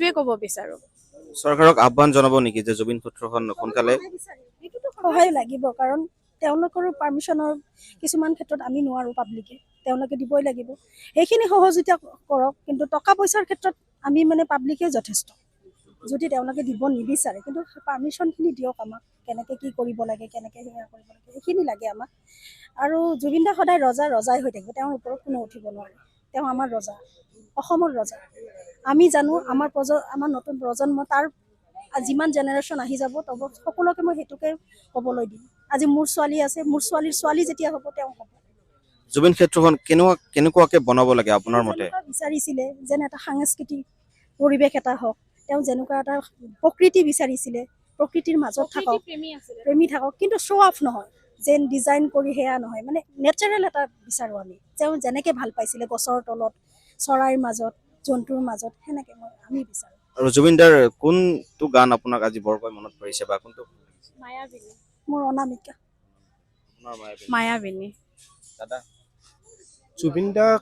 সেইটোৱে ক'ব বিচাৰোঁ। চৰকাৰক আহ্বান জনাব নেকি যে জুবিন ক্ষেত্ৰখন সোনকালে সহায় লাগিব, কাৰণ তেওঁলোকৰো পাৰ্মিশ্যনৰ কিছুমান ক্ষেত্ৰত আমি নোৱাৰোঁ, পাব্লিকে, তেওঁলোকে দিবই লাগিব। সেইখিনি সহযোগিতা কৰক, কিন্তু টকা পইচাৰ ক্ষেত্ৰত আমি মানে পাব্লিকে যথেষ্ট। যদি তেওঁলোকে দিব নিবিচাৰে, কিন্তু পাৰ্মিশ্যনখিনি দিয়ক আমাক, কেনেকৈ কি কৰিব লাগে, কেনেকৈ সেয়া কৰিব লাগে, সেইখিনি লাগে আমাক। আৰু জুবিন দা সদায় ৰজা, ৰজাই হৈ থাকিব। তেওঁৰ ওপৰত কোনো উঠিব নোৱাৰে। তেওঁ আমাৰ ৰজা, অসমৰ ৰজা। আমি জানো, আমাৰ নতুন প্ৰজন্ম, তাৰ যিমান জেনেৰেশ্যন আহি যাব, তব সকলোকে মই সেইটোকে ক'বলৈ দিম। আজি মোৰ ছোৱালী আছে, মোৰ ছোৱালীৰ ছোৱালী যেতিয়া হ'ব, তেওঁ ক'ব। জুবিন ক্ষেত্ৰখন কেনেকুৱাকে বনাব লাগে আপোনাৰ মতে? যেনেকুৱা বিচাৰিছিলে, যেন এটা সাংস্কৃতিক পৰিৱেশ এটা হওক, তেওঁ যেনেকুৱা এটা প্ৰকৃতি বিচাৰিছিলে, প্ৰকৃতিৰ মাজত থাকক। প্ৰেমী আছিলে। প্ৰেমী থাকক, কিন্তু শ্ব' অফ নহয়, যেন ডিজাইন কৰি সেয়া নহয়, মানে নেচাৰেল এটা বিচাৰোঁ আমি। তেওঁ যেনেকে ভাল পাইছিলে, গছৰ তলত, চৰাইৰ মাজত, জন্তুৰ মাজত, সেনেকে আমি বিচাৰোঁ। আৰু জুবিন দাৰ কোনটো গান আপোনাক আজি বৰকৈ মনত পৰিছে বা কোনটো? মায়াবিনী। মোৰ অনামিকা। আপোনাৰ মায়াবিনী। মায়াবিনী। দাদা? জুবিন দাক